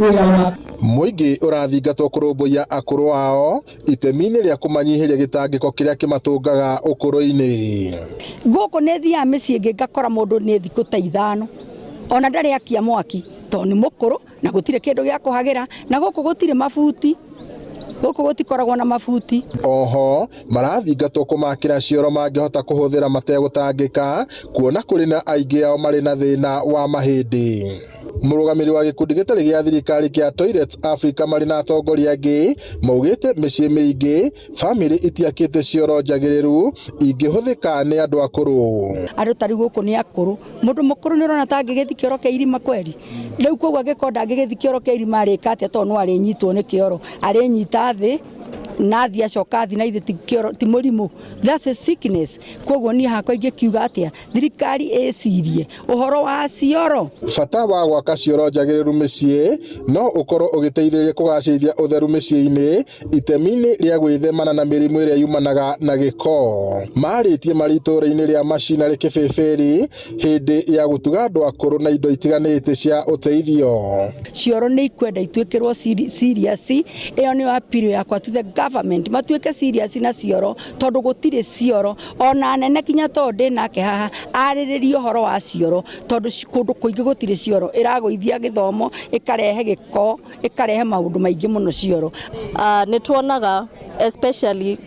Wĩra wa Mũingĩ ũrathingatwo kũrũmbũiya akũrũ ao itemi-inĩ rĩa kũmanyihĩria gĩtangĩko kĩrĩa kĩmatũngaga ũkũrũ-inĩ. Gũkũ nĩ thiaga mĩciĩ ĩngĩ ngakora mũndũ nĩ thikũ ta 5 ona ndarĩ akia mwaki tondũ nĩ mũkũrũ na gũtirĩ kĩndũ gĩa kũhagĩra, na gũkũ gũtirĩ mabuti, gũkũ gũtikoragwo na mabuti. Oho marathingatwo kũmakĩra cioro mangĩhota kũhũthĩra mategũtangĩka, kuona kũrĩ na aingĩ ao marĩ na thĩna wa mahĩndĩ. Mũrũgamĩrĩri wa gĩkundi gĩtarĩ gĩa thirikari kĩa Toilets Africa marĩ na atongoria angĩ maugĩte mĩciĩ mĩingĩ bamĩrĩ itiakĩte cioro njagĩrĩru ingĩhũthĩka nĩ andũ akũrũ. Andũ ta rĩu gũkũ nĩ akũrũ, mũndũ mũkũrũ nĩ ũrona ta angĩgĩthiĩ kĩoro kĩa irima kweri? Rĩu koguo angĩkorwo ndangĩgĩthiĩ kĩoro kĩa irima arĩka atĩa tondũ no arĩnyitwo nĩ kĩoro, arĩnyita thĩ na athiĩ acoka athiĩ na ithe ti kĩoro ti mũrimũ, that's a sickness. Koguo niĩ hakwa ingĩkiuga atĩa, thirikari ĩcirie ũhoro wa cioro. Bata wa gwaka cioro njagĩrĩru mĩciĩ no ũkorwo ũgĩteithĩrĩria kũgacĩrithia ũtheru mĩciĩ-inĩ itemi-inĩ rĩa gwĩthemana na mĩrimũ ĩrĩa yumanaga na gĩko. Marĩtie marĩ itũũra-inĩ rĩa Macinarĩ Kĩbĩbĩri hĩndĩ ya gũtuga andũ akũrũ na indo itiganĩte cia ũteithio. Cioro nĩ ikwenda ituĩkĩrwo serious, ĩyo nĩyo appeal yakwa to the government, matuĩke serious na cioro tondũ gũtirĩ cioro ona nene kinya tondũ ndĩ nake haha arĩrĩrie ũhoro wa cioro tondũ kũndũ kũingĩ gũtirĩ cioro, ĩragũithia gĩthomo, ĩkarehe gĩko, ĩkarehe maũndũ maingĩ mũno cioro. Nĩ tuonaga especially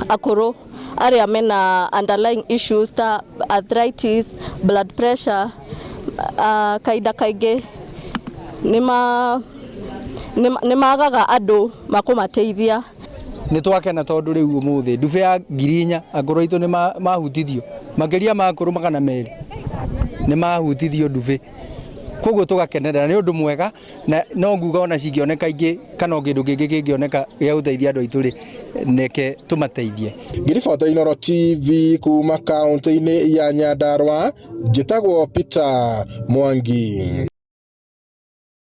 akũrũ arĩa mena underlying issues ta arthritis, blood pressure, kahinda kaingĩ nĩ magaga andũ makũmateithia. Nĩ twakena tondũ rĩu ũmũthĩ ndube ya 4,000 akũrũ aitũ nĩ mahutithio makĩria ma akũrũ 200 nĩ mahutithio ndube, koguo tũgakenerera nĩ ũndũ mwega, na no nguga ona cingĩoneka ingĩ kana o kĩndũ kĩngĩ kĩngĩoneka gĩa gũteithia andũ aitũ rĩ, neke tũmateithie. Ngĩribota Inooro TV kuma kaunti-inĩ ya Nyandarua, njĩtagwo Peter Mwangi.